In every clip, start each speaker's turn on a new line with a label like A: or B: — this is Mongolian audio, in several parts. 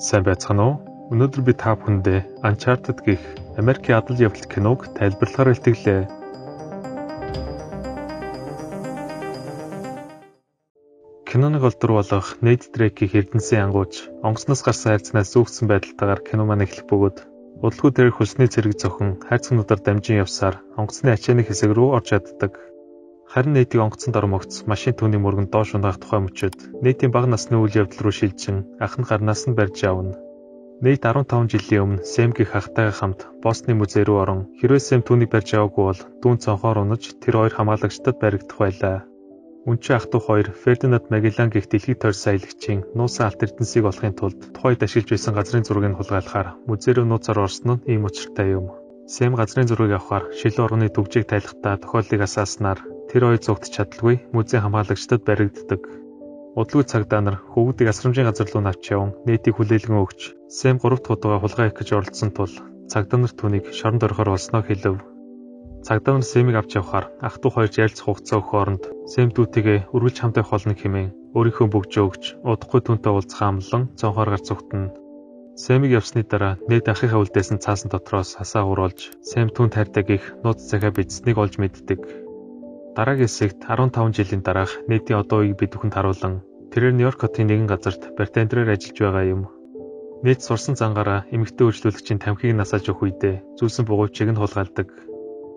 A: Сайн байцгаана уу? Өнөөдөр би та бүхэндээ Uncharted гэх Америкийн адал явдал киног тайлбарлахаар бэлтгэлээ. Киноны гол дүр болох Нейт Дрейк гэх эрдэнэсийн ангууч онгоцноос гарсан хайрцагнаас зүүгдсэн байдалтайгаар кино маань эхлэх бөгөөд удалгүй тэрээр хөлсний цэрэг зохин хайрцагнуудаар дамжин явсаар онгоцны ачааны хэсэг рүү орж чаддаг. Харин Нейтийг онгоцонд ормогц машин түүний мөргөнд доош унаах тухай мөчөд Нейтийн бага насны үйл явдал руу шилжин ах нь гарнаас нь барьж авна. Нейт 15 жилийн өмнө Сэм гэх ахтайгаа хамт Бостны музей рүү орон хэрвээ Сэм түүнийг барьж аваагүй бол дүүн цонхоор унаж тэр хоёр хамгаалагчдад баригдах байлаа. Үнчин ах дүү хоёр Фердинанд Магеллан гэх дэлхийд тойрсон аялагчийн нуусан алт эрдэнсийг олохын тулд тухайд ашиглаж байсан газрын зургийг хулгайлахаар музей рүү нууцаар орсон нь ийм учиртай юм. Сэм газрын зургийг авахар шилэн оргоны түгжээг тайлахдаа тохиолдлыг асааснаар тэр хоёр зугтаж чадалгүй музейн хамгаалагчдад баригддаг. Удалгүй цагдаа нар хөвгүүдийг асрамжийн газар руу навч яван Нейтийг хүлээлгэн өгч Сэм 3 дахь удаага хулгай хийх гэж оролдсон тул цагдаа нар түүнийг шоронд орохоор болсноо хэлэв. Цагдаа нар Сэмийг авч явахаар ах дүү хоёрт ярилцах хугацаа өгөх оронд Сэм дүүтэйгээ үргэлж хамт явах болно хэмээн өөрийнхөө бөгжөө өгч удахгүй түүнтэй уулзах амлан цонхоор гарч зүгтэнэ. Сэмийг явсны дараа Нейт ахынхаа үлдээсэн цаасан дотроос хасаа хуруулж Сэм түүнд хайртай гэх нууц захиа бичсэнийг олж мэддэг. Дараагийн хэсэгт 15 жилийн дараах Нейтийн одоо үеийг бид бүхэнд харуулан тэрээр Нью-Йорк хотын нэгэн газарт бартендерээр ажиллаж байгаа юм. Нейт сурсан зангаараа эмэгтэй үйлчлүүлэгчийн тамхиг насааж өгөх үедээ зүүсэн бугуйчийг нь хулгайлдаг.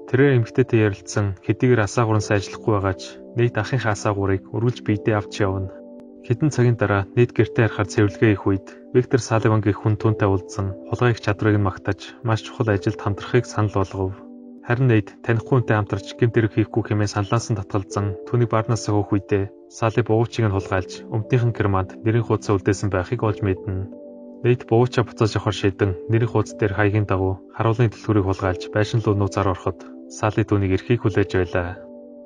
A: Тэрээр эмэгтэйтэй ярилцсан хэдийгээр асаагур нь сайжлахгүй байгаа ч Нейт ахынхаа асаагуурыг үргэлж биедээ авч явна. Хэдэн цагийн дараа Нейт гэртээ харахаар цэвэрлэгээ хийх үед Виктор Салливан гэх хүн түүнтэй уулзсан хулгай хийх чадварыг нь магтаж маш чухал ажилд хамтрахыг санал болгов. Харин Нейт танихгүй хүнтэй хамтарч гэмт хэрэг хийхгүй хэмээн саналаас нь татгалзан түүнийг барнаасаа хөөх үедээ Салли бугуйчийг нь хулгайлж өмднийхэн германд нэрийн хуудасаа үлдээсэн байхыг олж мэднэ. Нейт бугуйчаа буцааж авахар шийдэн нэрийн хуудас дээр хаягийн дагуу харуулгын түлхүүрийг хулгайлж байшин руу нууцаар ороход Салли түүнийг ирэхийг хүлээж байлаа.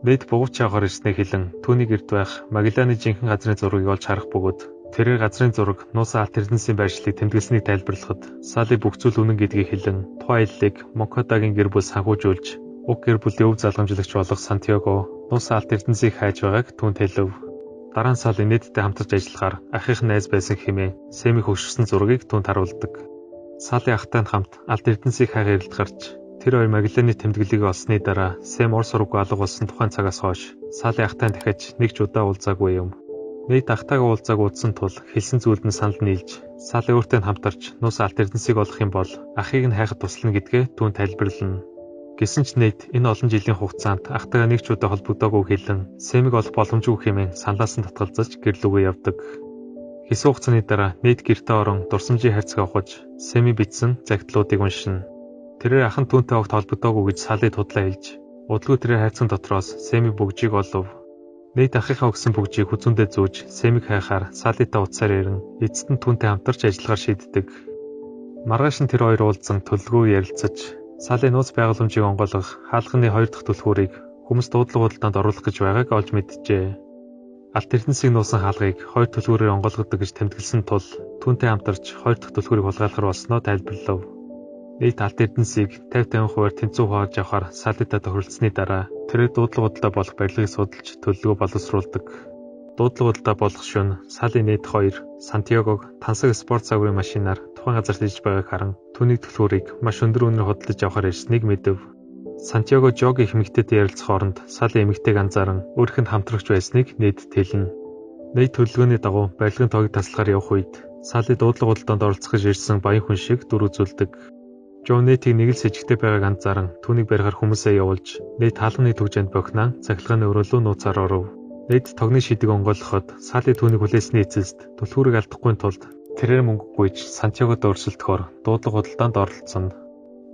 A: Нейт бугуйчаа авахар ирснээ хэлэн түүнийг эрд байх Магелланы жинхэнэ газрын зургийг олж харах бөгөөд тэрээр газрын зураг нуусан алт эрдэнсийн байршлыг тэмдэглэснийг тайлбарлахад Салли бүх зүйл үнэн гэдгийг хэлэн тухайн аяллыг Монкадагийн гэр бүл санхүүжүүлж уг гэр бүлийн өв залгамжлагч болох Сантьяго нуусан алт эрдэнсийг хайж байгааг түүнд хэлэв. Дараа нь Салли Нейттэй хамтарч ажиллахаар ахынх нь найз байсан хэмээн Сэмийг хөгшөрсөн зургийг түүнд харуулдаг. Салли ахтай нь хамт алт эрдэнсийг хайх эрэлт гарч тэр хоёр Магелланы тэмдэглэлийг олсны дараа Сэм ор сургуу алга болсон тухайн цагаас хойш Салли ахтай дахиж нэг ч удаа уулзаагүй юм. Нейт ахтайгаа уулзааг удсан тул хэлсэн зүйлд нь санал нийлж Салли өөртөө хамтарч нуусан алт эрдэнсийг олох юм бол ахыг нь хайхад туслана гэдгээ түүнд тайлбарлана. Гэсэн ч Нейт энэ олон жилийн хугацаанд ахтайгаа нэг ч удаа холбогдоогүй хэлэн Сэмийг олох боломжгүй хэмээн саналаас нь татгалзаж гэр лүүгээ явдаг. Хэсэг хугацааны дараа Нейт гэртээ орон дурсамжийн хайрцаг авахж Сэмийн бичсэн загтлуудыг уншина. Тэрээр ах нь түүнтэй огт холбогдоогүй гэж Саллид худлаа хэлж удалгүй тэрээр хайрцаг дотроос Сэмийн бөгжийг олов. Нейт ахынхаа өгсөн бөгжийг хүзүүндээ зүүж Сэмийг хайхаар Саллитай утсаар ярин эцэст нь түүнтэй хамтарч ажиллахаар шийддэг. Маргааш нь тэр хоёр уулзан төлөвлөгөө ярилцаж Салли нууц байгууламжийг онгойлгох хаалганы хоёр дахь түлхүүрийг хүмүүс дуудлага худалдаанд оруулах гэж байгааг олж мэджээ. Алт эрдэнсийг нуусан хаалгыг хоёр түлхүүрээр онгойлгодог гэж тэмдэглэсэн тул түүнтэй хамтарч хоёр дахь түлхүүрийг хулгайлахар болсноо тайлбарлав. Нейт алт эрдэнсийг 50-50% тэнцүү хувааж авахар Саллитай тохиролцсны дараа тэрээр дуудлага худалдаа болох барилгыг судалж төлөвлөгөө боловсруулдаг. Дуудлага худалдаа болох шөнө Салли Нейт хоёр Сантьягог тансаг спорт загварын машинаар тухайн газарт ирж байгааг харан түүний түлхүүрийг маш өндөр үнээр худалдаж авахар ирснийг мэдэв. Сантьяго Жог их эмэгтэйтэй ярилцах оронд Салли эмэгтэйг анзааран өөрийнх нь хамтрагч байсныг Нейтэд хэлнэ. Нейт төлөвлөгөөний дагуу барилгын тоог таслахаар явах үед Салли дуудлага худалдаанд оролцох гэж ирсэн баян хүн шиг дүр үзүүлдэг. Жо Нейтийг нэг л сэжигтэй байгааг анзааран түүнийг барихаар хүмүүсээ явуулж Нейт хаалганы түгжээнд бохинаа цахилгааны өрөөлөө нууцаар оров. Нейт тогны шидэг онгойлгоход Салли түүнийг хүлээсний эцэст түлхүүрийг алдахгүй тулд тэрээр мөнгө гуйж Сантьягод өрсөлдөхөөр дуудлага худалдаанд оролцсон.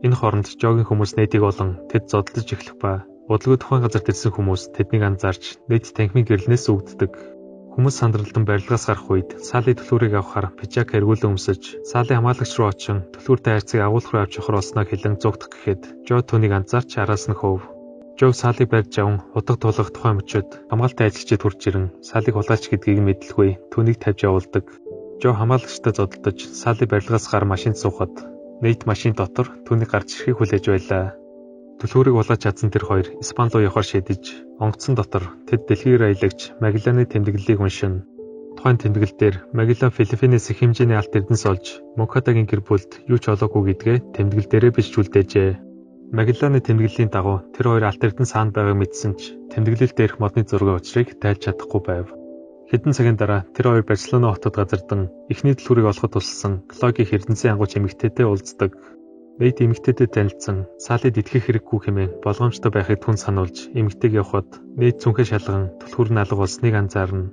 A: Энэ хооронд Жогийн хүмүүс Нейтийг олон тэд зодолдож эхлэх ба удалгүй тухайн газарт ирсэн хүмүүс тэднийг анзаарч Нейт танхимын гэрлэнээс үгддэг. Хүмүүс сандралдан барилгаас гарах үед Салли түлхүүрийг авахар пижак эргүүлэн өмсөж Салли хамгаалагч руу очин түлхүүртэй хайрцгийг агуулгах руу авч явахар болсноо хэлэн зугтах гэхэд Жо түүнийг анзаарч араас нь хөөв. Жо Саллиг барьж аван утга тулгах тухай мөчөд хамгаалалтын ажилчид хурж ирэн Саллиг хулгайч гэдгийг мэдлгүй түүнийг тавьж явуулдаг. Жо хамгаалагчтай зодолдож Салли барилгаас гар машинд суухад Нейт машин дотор түүнийг гарч ирэхийг хүлээж байлаа. Түлхүүрийг хулгайж чадсан тэр хоёр Испани руу явахар шийдэж онгоцон дотор тэд дэлхийн аялагч Магелланы тэмдэглэлийг уншина. Тухайн тэмдэглэл дээр Магеллан Филиппинээс их хэмжээний алт эрдэнэс олж Монкадагийн гэр бүлд юу ч олоогүй гэдгээ тэмдэглэл дээрээ бичиж үлдээжээ. Магелланы тэмдэглэлийн дагуу тэр хоёр алт эрдэнэс хаана байгааг мэдсэн ч тэмдэглэл дээрх модны зургийн учрыг тайлж чадахгүй байв. Хэдэн цагийн дараа тэр хоёр Барселона хотод газардан эхний түлхүүрийг олоход тусалсан Клогийн эрдэнэсийн ангууч эмэгтэйтэй уулздаг. Нейт эмэгтэйтэй танилцсан Салид итгэх хэрэггүй хэмээн болгоомжтой байхыг түн сануулж эмэгтэйг явхад Нейт цүнхээ шалган түлхүүр нь алга болсныг анзаарна.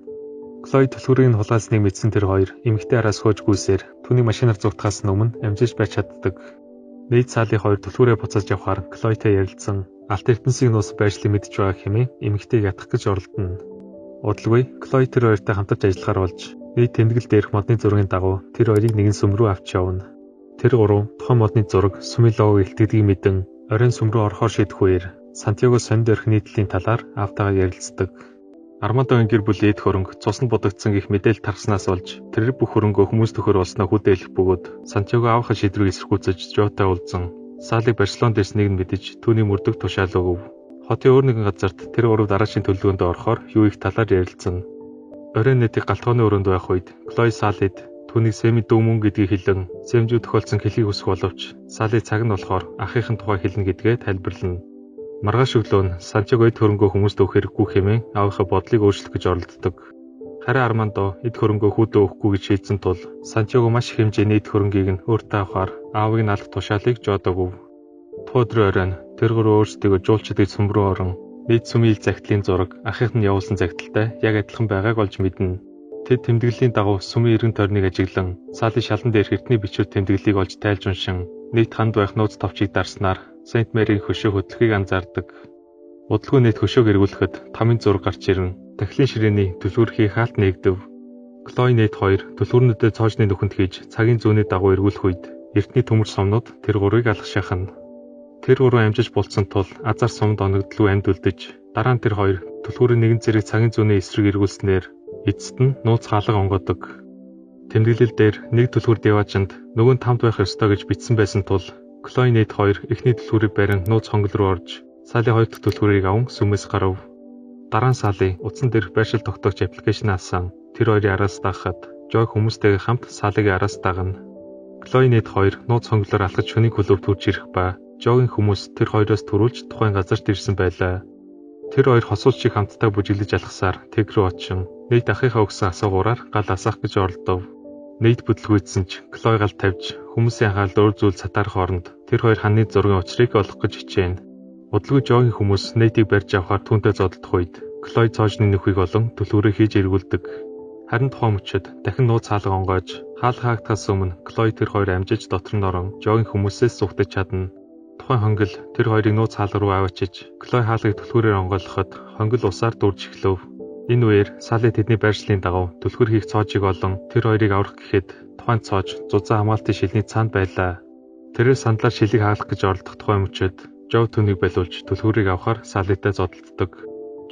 A: Клой түлхүүрийг нь хулгайлсныг мэдсэн тэр хоёр эмэгтэй араас хөөж гүйсээр түүний машинаар зугтахаас өмнө амжиж байж чаддаг. Нейт Сали хоёр түлхүүрээ буцааж явхаар Клойтой ярилцсан алт эрдэнсийг нуусан байршлыг мэдж байгаа хэмээн эмэгтэйг ятгах гэж оролдоно. Удалгүй Клой тэр хоёртой хамтарч ажиллахаар болж Нейт тэмдэглэл дээрх модны зургийн дагуу тэр хоёрыг нэгэн сүм рүү авч явна. Тэр гурав тухайн модны зураг сүмийн логог илтгэдгийг мэдэн оройн сүм рүү орохоор шийдэх үеэр Сантьяго сонд орхи нийтлэлийн талаар аавтайгаа ярилцдаг. Армандогийн гэр бүлийн эд хөрөнгө цуснд будагдсан гэх мэдээлэл тархаснаас болж тэр бүх хөрөнгөө хүмүүс төхөр болсноо хүлээлгэх бөгөөд Сантьяго аавынхаа шийдвэрийг эсэргүүцэж Жотой уулзсан. Салиг Барселонд ирснийг нь мэдэж түүний мөрдөг тушаал өгөв. Хотын өөр нэгэн газарт тэр гурав дараачийн төлөвлөгөөнд орохоор юу их талаар ярилцсан. Оройн нийтийг галтгооны өрөөнд байх үед Клой Салид түүнийг Сэмийн дүү мөн гэдгийг хэлэн Сэмжүү тохиолдсон хэлхийг хүсэх боловч Сали цаг нь болохоор ахынхын тухай хэлнэ гэдгээ тайлбарлана. Маргааш өглөө нь Сантьяго эд хөрөнгөө хүмүүст өгөх хэрэггүй хэмээн аавынхаа бодлыг өөрчлөх гэж оролддог. Харин Армандо эд хөрөнгөө хүүдээ өгөхгүй гэж шийдсэн тул Сантьяго маш их хэмжээний эд хөрөнгийг нь өөртөө авахар аавыг нь алах тушаалыг Жод өгөв. Тухайн өдрийн оройн тэр гурав өөрсдийгөө жуулчид гэж сүм рүү орон нийт сүмийн ил захидлын зураг ахынх нь явуулсан захидалтай яг адилхан байгааг олж мэднэ. Тэд тэмдэглэлийн дагуу сүмийн эргэн тойрныг ажиглан Сали шалан дээрх эртний бичвэр тэмдэглэлийг олж тайлж уншин нийт ханд байх нууц товчийг дарснаар Сент Мэрийн хөшөө хөдлөхийг анзаардаг. Удалгүй нийт хөшөөг эргүүлэхэд тамын зураг гарч ирэн тахилын ширээний түлхүүр хийх хаалт нээгдэв. Клой Нейт хоёр түлхүүрнүүдээ цоожны нүхэнд хийж цагийн зүүнний дагуу эргүүлэх үед эртний төмөр сумнууд тэр гурвыг алгашаахна. Тэр гурван амжиж булсан тул азар сумд оногдлгүй амьд үлдэж дараа нь тэр хоёр түлхүүрийн нэгэн зэрэг цагийн зүүнний эсрэг эргүүлснээр эцэст нь нууц хаалга онгодог. Тэмдэглэл дээр нэг түлхүүр деваажинд нөгөө нь тамд байх ёстой гэж бичсэн байсан тул Клой Нейт хоёр эхний түлхүүрийг барин нууц хонгол руу орж Сали хоёр дахь түлхүүрийг аван сүмээс гарав. Дараа нь Сали утсан дээрх байршил тогтоогч аппликейшн аасан тэр хоёрын араас дагахад Жой хүмүүстэйгээ хамт Салигийн араас дагна. Клой Нейт хоёр нууц хонголоор алхаж шөнийн клуб төрж ирэх ба Жогийн хүмүүс тэр хоёроос түрүүлж тухайн газарт ирсэн байлаа. Тэр хоёр хосууд шиг хамтдаа бүжиглэж алхасаар тэг рүү очин Нейт ахынхаа өгсөн асуугаараар гал асаах гэж оролдов. Нейт бүдлгүйдсэн ч Клой гал тавьж хүмүүсийн анхааралд өөр зүйл сатаарах оронд тэр хоёр ханны зургийн учрыг олох гэж хичээнэ. Удалгүй Жогийн хүмүүс Нейтийг барьж авахар түүнтэй зодолдох үед Клой цоожны нөхийг олон түлхүүрээ хийж эргүүлдэг. Харин тухайн мөчид дахин нууц хаалга онгойж хаалга хаагдахаас өмнө Клой тэр хоёр амжиж дотор нь орон Жогийн хүмүүсээс зугтаж чадна. Тухайн хонгил тэр хоёрыг нууц хаалга руу аваачиж Клой хаалгыг түлхүүрээр онгойлгоход хонгил усаар дүүрж эхлэв. Энэ үеэр Сали тэдний байршлын дагуу түлхүүр хийх цоожийг олон тэр хоёрыг аврах гэхэд тухайн цоож зузаан хамгаалтын шилний цаанд байлаа. Тэрээр сандлаар шилийг хаалгах гэж оролдох тухайн мөчид Жов түүнийг болиулж түлхүүрийг авахар Салитай зодолддог.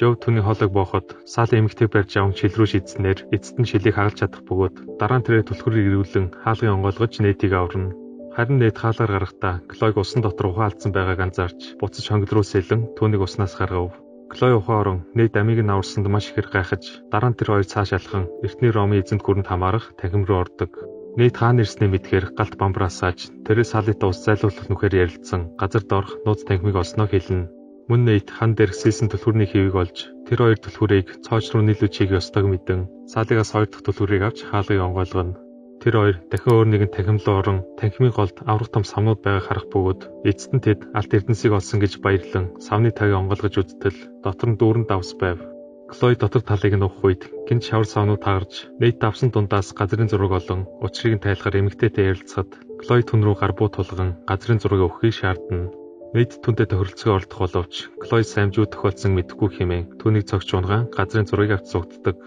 A: Жов түүний хоолойг бооход Сали эмэгтэй барьж аван шил рүү шидснээр эцэст нь шилийг хагалж чадах бөгөөд дараа нь тэрээр түлхүүрийг эргүүлэн хаалгын онгойлгож Нейтийг аварна. Харин Нейт хаалгаар гарахдаа Клойг усан дотор ухаан алдсан байгааг анзаарч буцаж хонгил руу сэлэн түүнийг уснаас гаргав. Клой ухаан орон Нейт амийг нь аварсанд маш ихээр гайхаж дараа нь тэр хоёр цааш алхан эртний Ромын эзэнт гүрэнд хамаарах танхим руу ордог. Нейт хаана ирснээ мэдхээр галт бамбраасааж тэрээр Салитай ус зайлуулах нүхээр ярилцсан газар доорх нууц танхимыг олсноо хэлнэ. Мөн Нейт хан дээрх сэлсэн түлхүүрний хэвийг олж тэр хоёр түлхүүрийг цоож руу нийлүүлж хийх ёстойг мэдэн Салигаас хоёр дахь түлхүүрийг авч хаалгыг онгойлгоно. Тэр хоёр дахин өөр нэгэн танхим руу орон танхимын голд аврах том самнууд байгааг харах бөгөөд эцэст нь тэд алт эрдэнсийг олсон гэж баярлан савны тайг онгойлгож үзтэл дотор нь дүүрэн давс байв. Клой дотор талыг нь уух үед гинт шавар савнууд тагарч Нейт давсан дундаас газрын зураг олон учрыг нь тайлахаар эмэгтэйтэй ярилцахад Клой түн рүү гар буу тулган газрын зургийг өгөхийг шаардна. Нейт түүнтэй тохиролцоог оролдох боловч Клой саймжуу тохиолдсон мэдэхгүй хэмээн түүнийг цогч унгаан газрын зургийг авч зугтдаг.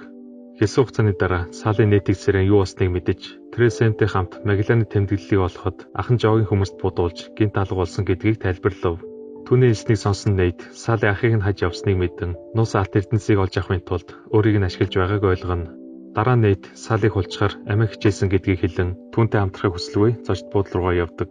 A: Хэсэг хугацааны дараа Сали Нейтийг сэрэн юу болсныг мэдэж тэрээр Сэмтэй хамт Магелланы тэмдэглэлийг олоход ах нь Жогийн хүмүүст будуулж гинт алга болсон гэдгийг тайлбарлав. Түүний хэлснийг сонсон Нейт Сали ахыг нь хаж явсныг мэдэн нууц алт эрдэнсийг олж авахын тулд өөрийг нь ашиглаж байгааг ойлгоно. Дараа нь Нейт Салийг хулчхаар амиа хичээсэн гэдгийг хэлэн түүнтэй хамтрахыг хүсэлгүй зочд буудлын руугаа явдаг.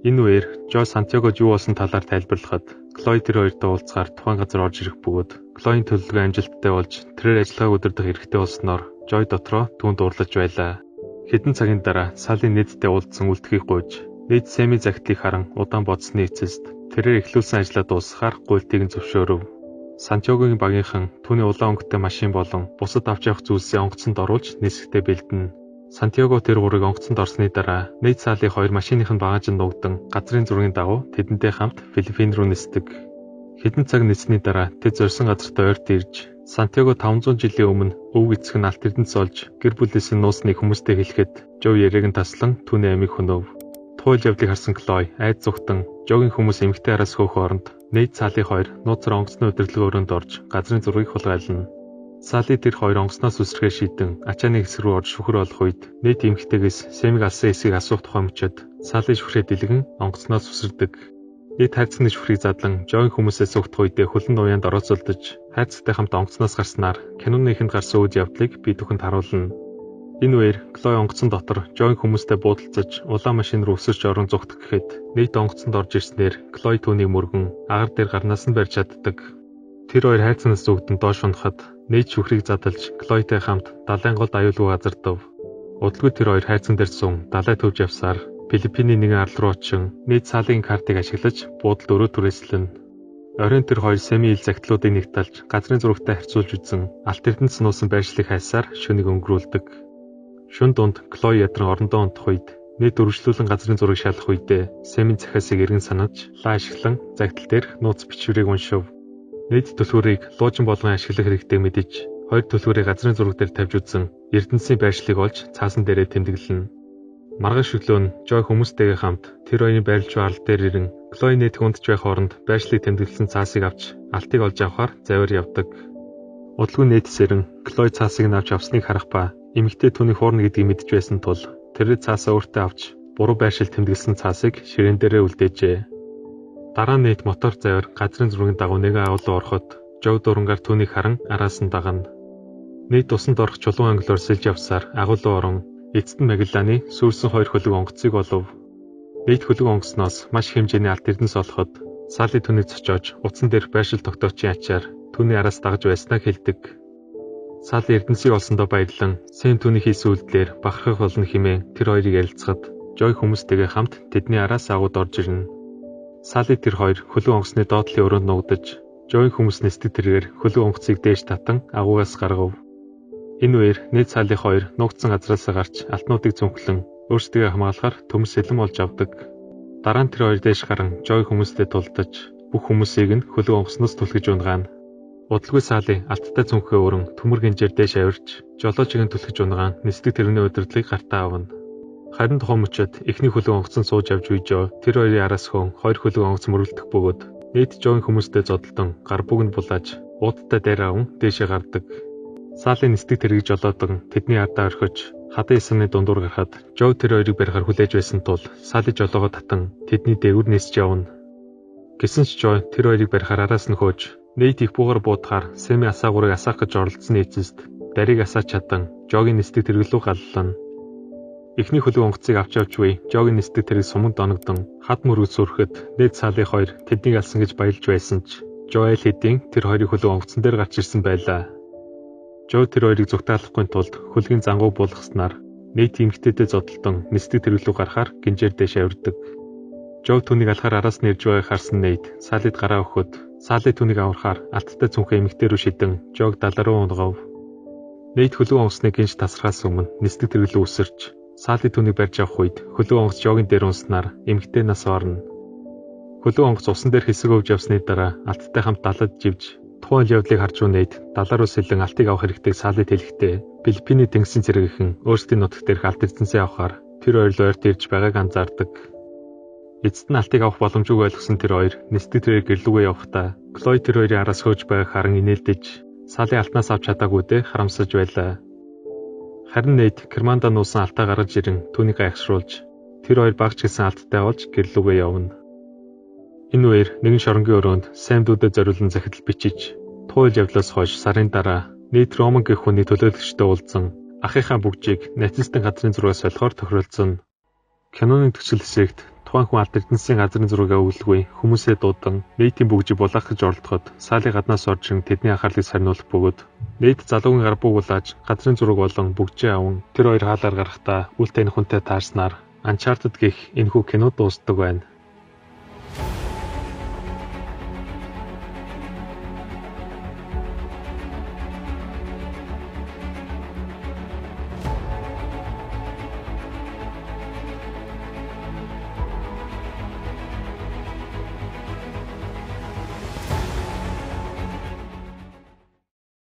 A: Энэ үеэр Жо Сантьягод юу болсон талаар тайлбарлахад Клой тэр хоёртой уулзахаар тухайн газар орж ирэх бөгөөд Клойн төлөвлөгөө амжилттай болж тэрээр ажиллагааг удирдах эрхтэй болсноор Жой дотроо түүнд уурлаж байлаа. Хэдэн цагийн дараа Салли Недтэй уулзсан үлдэхийг гуйж, Нед Сэмийн захидлыг харан удаан бодсны эцэст тэрээр эхлүүлсэн ажлаа дуусгахаар гуйлтыг нь зөвшөөрөв. Сантьягогийн багийнхан түүний улаан өнгөтэй машин болон бусад авч явах зүйлсээ онгоцонд оруулж нисэхдээ бэлдэнэ. Сантьяго тэр гурыг онгоцонд орсны дараа Нед Салли хоёр машиных нь багаажинд нуугдан газрын зургийн дагуу тэдэнтэй хамт Филиппин рүү нисдэг. Хэдэн цаг ниссний дараа тэд зорьсон газартаа ойрт ирж Сантьяго 500 жилийн өмнө өвөг эцэг нь алт эрдэнэс олж гэр бүлээс нь нуусныг хүмүүстэй хэлэхэд Жо яриаг нь таслан түүний амийг хөнөөв. Туйл явдлыг харсан Клой айд зүхтэн Жогийн хүмүүс эмэгтэй араас хөөх оронд Нед Салли хоёр нууцаар онгоцны удирдлага өрөөнд орж газрын зургийг хулгайлна. Салли тэр хоёр онгоцноос үсрэхээр шийдэн ачааны хэсэг рүү орж шүхэр олох үед Нед эмэгтэйгээс Сэмийг алсан эсэхийг асуух тухай мөчөд Салли шүхрээ дэлгэн онгоцноос үсэрдэг. Нед хайрцагны шүхрийг задлан Жогийн хүмүүсээс зүгтэх үедээ хөлн уяанд орооцолдож хайрцагтай хамт онгоцноос гарснаар киноны эхэнд гарсан үйл явдлыг би түүхэнд харуулна. Энэ үеэр Клой онгоцон дотор Жогийн хүмүүстэй буудалцаж улаан машин руу өсөрч орон зүгтэх гэхэд Нед онгоцонд орж ирснээр Клой түүнийг мөргөн агаар дээр гарнаас нь барьж чаддаг. Тэр хоёр хайрцагнаас зүгдэн доош унахад Нед шүхрийг задалж Клойтой хамт далайн голд аюулгүй газардав. Удалгүй тэр хоёр хайрцан дээр сун далай төвж явсаар Филиппиний нэгэн арал руу очин Нед Саллигийн картыг ашиглаж буудалд өрөө түрээслэнэ. Оройн тэр хоёр Сэмийн ил захидлуудыг нэгталж газрын зурагтай харьцуулж үзэн алт эрдэнэс нуусан байршлыг хайсаар шөнийг өнгөрүүлдэг. Шөнө дунд Клой ядран орондоо унтах үед Нед өргөжлүүлэн газрын зургийг шалгах үедээ Сэмийн захиасыг эргэн санаж лаа ашиглан захидал дээрх нууц бичвэрийг уншив. Нед түлхүүрийг луужин болгон ашиглах хэрэгтэйг мэдэж хоёр түлхүүрийг газрын зураг дээр тавьж үзэн эрдэнэсийн байршлыг олж цаасан дээрээ тэмдэглэнэ. Маргааш өглөө нь Жой хүмүүстэйгээ хамт тэр хоёрын байрлаж буй арал дээр ирэн Клой Нед унтж байх хооронд байршлыг тэмдэглэсэн цаасыг авч алтыг олж авахар завиар явдаг. Удалгүй Нед сэрэн Клой цаасыг нь авч авсныг харах ба эмэгтэй түүний хуурна гэдгийг мэдэж байсан тул тэрээр цаасаа өөртөө авч буруу байршил тэмдэглэсэн цаасыг ширээн дээрээ үлдээжээ. Дараа нь Нед мотор завиар газрын зургийн дагуу нэгэн агуй руу ороход Жо дурангаар түүнийг харан араас нь дагана. Нед усанд орох чулуун англиор сэлж явсаар агуй руу орон эцэст нь Магелланы сүйрсэн хоёр хөлөг онгоцыг олов. Нед хөлөг онгоцноос маш хэмжээний алт эрдэнэс олоход Салли түүнийг цочоож утсан дээрх байршил тогтоочийн ачаар түүний араас дагаж байснаа хэлдэг. Салли эрдэнэсийг олсондоо баярлан Сэм түүний хийсэн үйлдэлээр бахархах болно хэмээн тэр хоёрыг ярилцахад Жой хүмүүстэйгээ хамт тэдний араас агууд орж ирнэ. Салли тэр хоёр хөлөг онгоцны доод талын өрөөнд нуугдаж Жойн хүмүүс нисдэг тэргээр хөлөг онгоцыг дээш татан агуугаас гаргав. Энэ үеэр Нед Салли хоёр нуугдсан газраасаа гарч алтнуудыг цүнхлэн өөрсдийгөө хамгаалахаар төмс сэлэм олж авдаг. Дараа нь тэр хоёр дээш гаран Жой хүмүүстэй тулдаж бүх хүмүүсийг нь хөлөг онгоцноос түлхэж унгаана. Удалгүй Салли алттай цүнхээ өрөн төмөр гинжээр дээш авирч жолоочийг нь түлхэж унгаан нисдэг тэрэгний удирдлагыг гартаа авна. Харин тухайн мөчид эхний хөлөг онгоцонд сууж авч үе Жо тэр хоёрын араас хөөн хоёр хөлөг онгоц мөрөлдөх бөгөөд Нед Жогийн хүмүүстэй зодолдон гар бүгд булааж уудтай дээр аван дээшээ гардаг. Салли нисдэг тэргийг жолоодон тэдний ардаа орхиж хадан ясны дундуур гарахад Жо тэр хоёрыг барихаар хүлээж байсан тул Салли жолоогоо татан тэдний дээгүүр нисэж явна. Гэсэн ч Жо тэр хоёрыг барихаар араас нь хөөж Нед их буугаар буудахаар Сэмийн асаагуурыг асаах гэж оролдсны эцэст дарийг асааж чадан Жогийн нисдэг тэрэг лүү галлана. Эхний хөлөг онгоцыг авч явж буй Жогийн нисдэг тэрэг суманд оногдон хад мөрөд сүрэхэд Нед Салли хоёр тэднийг алсан гэж баярлж байсан ч Жо аль хэдийн тэр хоёрын хөлөг онгоцон дээр гарч ирсэн байлаа. Жо тэр хоёрыг зүгтаалахгүй тулд хөлгийн зангуу буулгаснаар Нед эмэгтэйдээ зодолдон нисдэг тэрэг лүү гарахаар гинжээр дээш авирдаг. Жо түүнийг алхаар араас нь ирж байгааг харсан Нед Саллид гараа өгөхөд Салли түүнийг аврахаар алттай цүнхээ эмэгтэй рүү шидэн Жог далаа руу унгав. Нед хөлөг онгоцны гинж тасархаас өмнө нисдэг тэрэг лүү үсэрч Салли түүнийг барьж авах үед хөлөг онгоц Жогийн дээр унснаар эмэгтэй нас орно. Хөлөг онгоц усан дээр хэсэг өвж явсны дараа алттай хамт далад живж тухайн үйл явдлыг харж буй Нед далаа руу сэлэн алтыг авах хэрэгтэйг Саллид хэлэхдээ Филиппиний тэнгисийн цэргийнхэн өөрсдийн нутаг дээрх алт эрдэнэсээ авахаар тэр хоёр л ойрт ирж байгааг анзаардаг. Эцэст нь алтыг авах боломжгүй ойлгосон тэр хоёр нисдэг тэрээр гэрлүүгээ явахдаа Клой тэр хоёрын араас хөөж байгааг харан инээлдэж Салли алтнаас авч чадаагүйдээ харамсаж байлаа. Харин Нед Керманда нуусан алтаа гаргаж ирэн түүнийг гайхшруулж тэр хоёр багч гэсэн алттай олж гэрлүүгээ явна. Энэ үеэр нэгэн шоронгийн өрөөнд Сэм дүүдэд зориулан захидал бичиж тухайн үйл явдлаас хойш сарын дараа Нед Роман гэх хүний төлөөлөгчтэй уулзсан ахынхаа бүгжийг нацистын газрын зургаас солихоор тохиролцсон. Киноны төгсгөл хэсэгт Тухайн хүн Алт Эрдэнэсийн газрын зургийг өвлгүй хүмүүсээ дуудан Нэйтийн бүгжийг булаах гэж оролдоход Салли гаднаас орж ирэн тэдний анхаарлыг сарниулах бөгөөд Нейт залуугийн гар бууг улааж газрын зураг болон бүгжээ аван тэр хоёр хаалгаар гарахдаа үл таних хүнтэй таарснаар Uncharted гэх энэхүү кино дуусдаг байна.